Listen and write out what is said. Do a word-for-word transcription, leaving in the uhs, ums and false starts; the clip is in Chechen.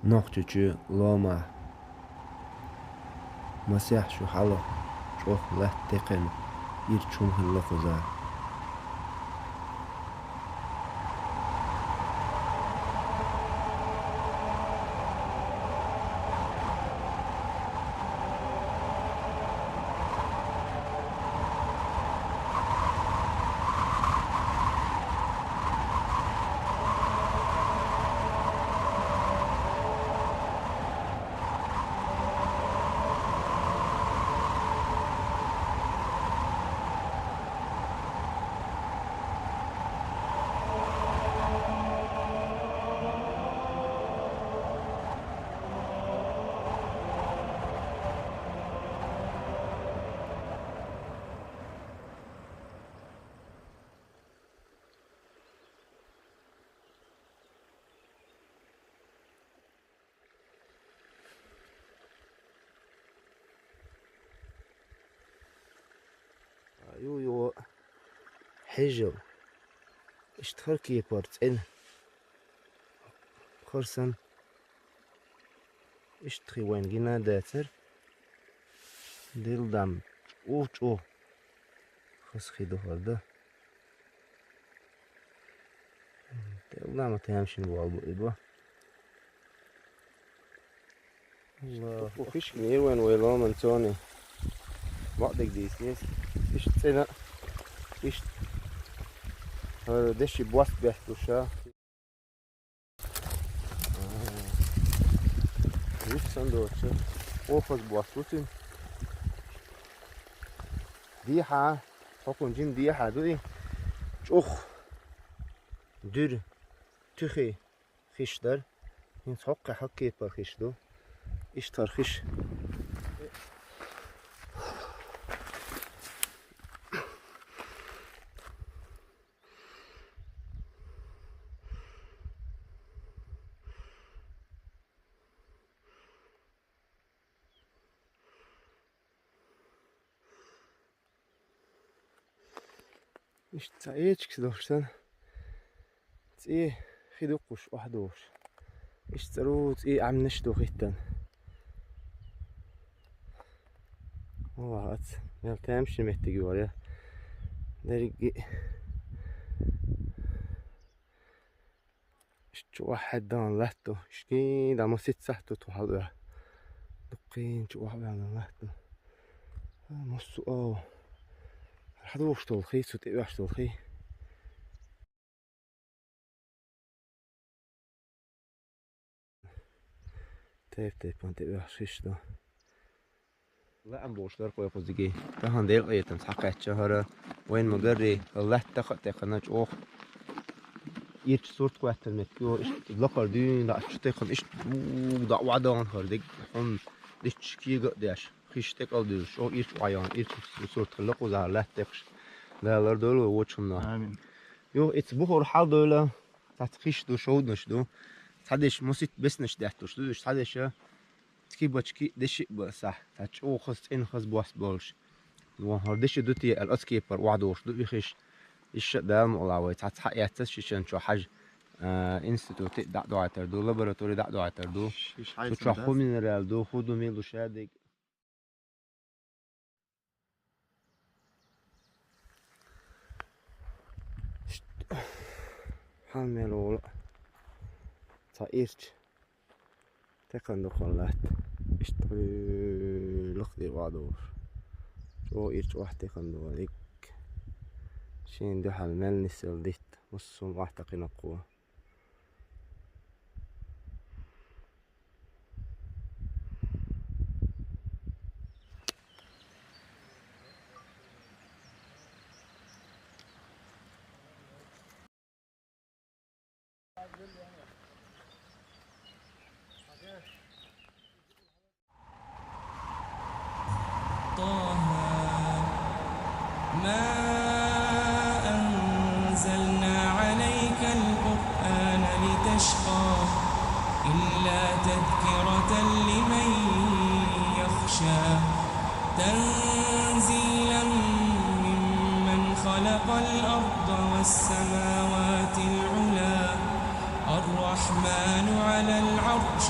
Нохчочу лома. Масех шу хьалха чӀоагӀа латта текхна ирча хӀума хилла кхуза. Ю, ю, хьежал. Иштта хӀара кепара цӀена. ХӀара санна. Иштта хи вайна гина дацар. Дилдам чӀу-чӀу. Хас хи ду хӀара да. Делла ма тамашийна болу бу и бу. Аллаху. Хишка нир вайн вай ломан цони. Бакъдиг дийснес. Иштта цӀена. Иштта. ХӀара деши бост бехкуша. Вуч сан доцу. Офас бост вуцин. Дехьа. Хокун жим дехьа дуи. ЧӀух. Дуьр. Туьхи. Хиш дар. ХӀинца хӀокхе хьаккепар хиш ду. Иштхар хиш. Иштта цхьа эчигаш долуш санна, цӀе хи дуккхуш охьадогӀуш. Иштта цӀарула цӀе Ӏаьмнаш ду хӀиттана. Валлахь, аца, мел тамашийна меттиг ю хӀара. Дерриге а. Иштта чу охьахьаьддан латто, иштта кхин а масица сахьт ту хьалаваьлла. Дуккхин чу охьаваьлла латто. А, массо а. ХьадогӀуш долу хи, цу тӀе оьш долу хи. Тайп-тайпана тӀе оьш хиш ду. Лаам болуш дара кхойкхузиге. Тахана делкъетам схьакхаьчча хӀара, вайн ма-гарри, латта хаа тӀе кхана чӀогӀа. Ирча сурт кхоьттина меттиг, иштта лакхара дуьйна даа чу тӀе кхана, иштта даа вадагӀан хӀара диг, хьун дичча кега а деш, хиш тӀекӀал дуьйлуш, чӀогӀа ирча вайгӀан, ирча сурт хилла кхузахьара латта тӀекхаш. Далар дойлу вай вочу хӀуманах. Амин. Юха ица бухур хьал дойлу, цхьацца хиш ду, шовданаш ду, цхьадеш мусит беснаш деттуш ду, уьш цхьадеша, Цки бачки деши а ба сахь, цхьа чӀогӀа хаза цӀена хаза бос болуш. Вон хӀара деши ду те аьлла, оцу кепара охьадогӀуш ду и хиш. Иштта Дала мукъалахь вай цхьа цхьа эццас шишан чу хьажа, а, институте дӀа а доӀийтар ду, лаборатори дӀа а доӀийтар ду. Шиш хьайсана Цу чохь дац? Ху минерал ду, ху ду мила ду шадерг. Хьан мел волу. Цхьа ирча. Текхана дукха латта. Иштта гӀуьйлакх дийр вадугӀуш. ЧӀогӀа ирча вахь текхана дукха дикка. Шен дуьхьал мел нисал дитта. Массо а вахь такхинакхо. طه. ما أنزلنا عليك القرآن لتشقى إلا تذكرة لمن يخشى. تنزيلا ممن خلق الأرض والسماوات العلى. الرحمن على العرش